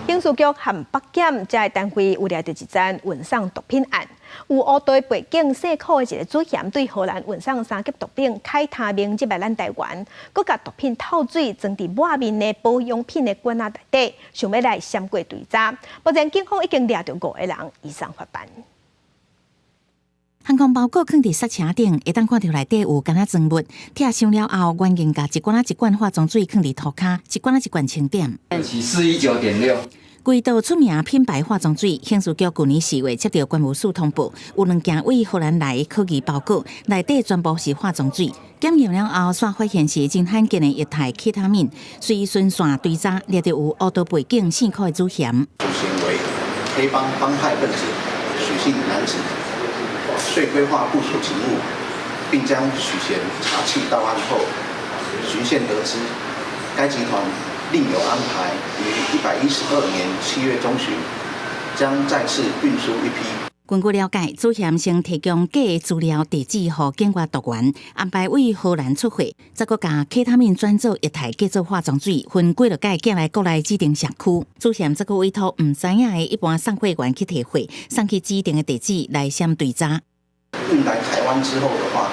刑事局和北檢這个單位有掠著一宗運送毒品案，有烏道背景姓柯的一个主嫌對荷蘭運送三級毒品開他命入來咱台灣，閣共毒品透水裝佇抹面的保養品的罐仔內底，想欲來閃過追查。目前警方已經掠著五个人移送法辦。航空包裹囥佇剎車頂，會當看著內底有敢若裝物。拆箱了後，原形共一罐仔一罐化妝水囥佇塗跤，一罐仔一罐清點。 419.6。規道出名品牌化妝水，刑事局舊年4月接著關務署通報，有兩件對荷蘭來的可疑包裹，內底全部是化妝水。檢驗了後，煞發現是真罕見的液態 K 他命，隨循線追查，掠著有烏道背景姓柯的主嫌。主嫌為黑幫幫派分子，許姓男子，遂規劃部署勤務，並將許嫌查緝到案後，循線得知該集團另有安排，於112年7月中旬將再次運輸一批。根據了解，主嫌先提供假的資料地址予警察督員，安排對荷蘭出貨，再閣共 K 他命轉做液態，繼做化妝水，分幾落擺寄來國內指定社區。主嫌再閣委託毋知影的一般送貨員去提貨，送去指定的地址來閃追查。運來台灣之後的話，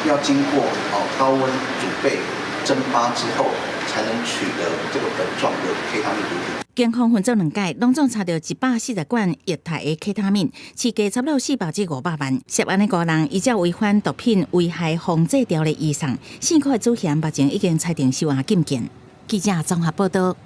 要經過哦高溫煮沸蒸發之後，才能取得這個粉狀的 K 他命毒品。警方分做兩擺，攏總查著140罐液態的 K 他命，市價差不多400至500萬。涉案的五人依照違反毒品危害防制條例移送，姓柯的主嫌目前已經裁定收押禁見。記者綜合報道。